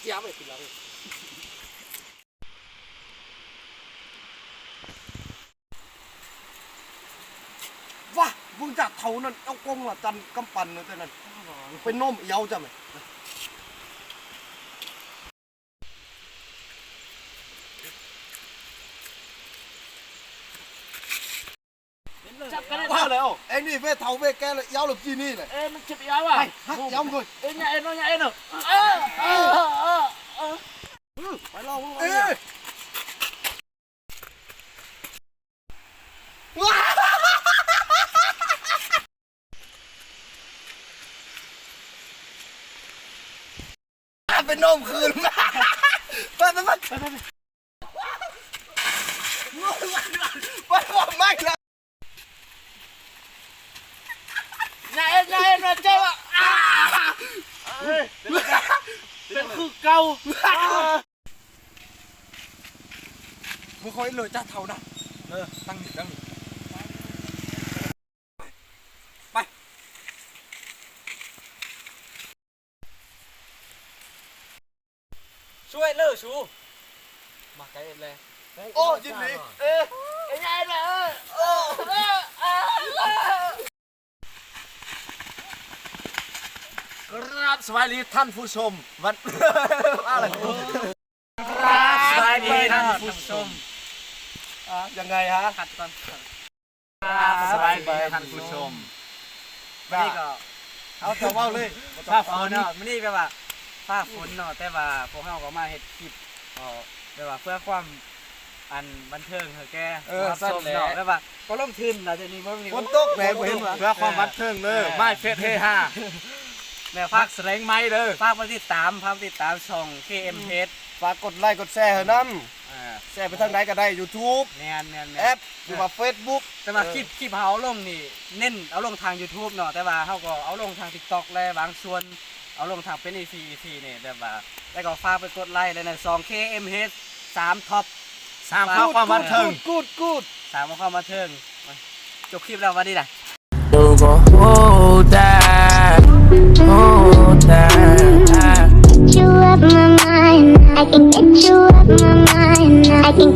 ເສຍໄວ້ທີຫຼັງ. ວ້າ ເບິ່ງຈາກເຖົ້ານັ້ນ ເອົາກົງລະຈັນກຳປັ່ນເນາະ ແຕ່ນັ້ນ ໄປໂນ້ມອຽວຈ້ຳ. ຈັບກັນເລີຍ ເອົາແລ້ວ ເອັງນີ້ເວເຖົ້າເວແກ່ແລ້ວ ອຽວແລ້ວກີ້ນີ້ແຫຼະ ເອີ ມັນເຈັບອຽວວ່ະ ໄປ ຮັກອຽວມັນກ່ອນ ເອີ ຍາເອັນເນາະ ຍາເອັນເນາະ ເອີ ເອີ ເອີ ເອີ ໄປລອງ ເອີ ໄປໂນ້ມຄືນ ໄປ ໄປ ໄປ ໄປ ໄປ ໄປ ຢ່າເຮັດ ຢ່າເຮັດ ມັນເຈັບອ່ະ ເປັນຄືເກົ່າ. ບໍ່ຄ່ອຍເລີຍຈ້າເຖົ້ານະ ເອີ ຕັ້ງນີ້ ຕັ້ງນີ້ ໄປ ຊ່ວຍເລີຍສູ ມາໄກເລີຍ ໂອ້ ຍິນດີ ເອີ ເອີ ເອີ ເອີ ເອີ. ກາບສະບາຍດີທ່ານຜູ້ຊົມ ວັນ ອາ ກາບສະບາຍດີທ່ານຜູ້ຊົມ ອ່າ ຍັງໄງຮະ ຄັດກ່ອນ ກາບສະບາຍດີທ່ານຜູ້ຊົມ ມື້ນີ້ກໍ ເອົາ ເຈົ້າເວົ້າເລີຍ ຟ້າຝົນເນາະ ມື້ນີ້ແບບວ່າຟ້າຝົນເນາະ ແຕ່ວ່າພວກເຮົາກໍມາເຮັດຄລິບ ກໍແບບວ່າເພື່ອຄວາມ ອັນບັນເທີງໃຫ້ແກ່ ເອີ ຜູ້ຮັບຊົມເນາະ ແບບວ່າບໍ່ລົງທຶນນະ ດຽວນີ້ບໍ່ມີ ຝົນຕົກແຫຼະ ບໍ່ເຫັນວ່າ ເພື່ອຄວາມບັນເທີງເດີ ເອີ ມາຍເຟສເຮຮາ ແມ່ນ ຝາກສະແດງໄມເດີ ຝາກໄປຕິດຕາມ ຝາກໄປຕິດຕາມຊ່ອງ ເຄເອັມເພຈ ຝາກກົດໄລກົດແຊໃຫ້ນຳ ອ່າ ແຊໄປທາງໃດກໍໄດ້ ຢູທູບ ແມ່ນໆໆ ແອັບ ຫຼືວ່າເຟສບຸກ ແຕ່ວ່າ ເອີ ຄລິບ ຄລິບເຮົາເອົາລົງນີ້ ເນັ້ນເອົາລົງທາງຢູທູບເນາະ ແຕ່ວ່າເຮົາກໍເອົາລົງທາງຕິກຕັອກ ແລະ ບາງສ່ວນ ເອົາລົງທາງເປັນອີພີ ອີພີນີ້ແບບວ່າ ແລ້ວກໍຝາກໄປກົດໄລ ແລະ ໃນຊ່ອງ ເຄເອັມເຮດ ສາມທັອບ ສ້າງຄວາມບັນເທີງ ກູດ ກູດ ສ້າງຄວາມບັນເທີງ ຈົບຄລິບແລ້ວ ຫວັດດີນະ. Don't go hold that, hold that. Get you out my mind. I can get you out my mind. I can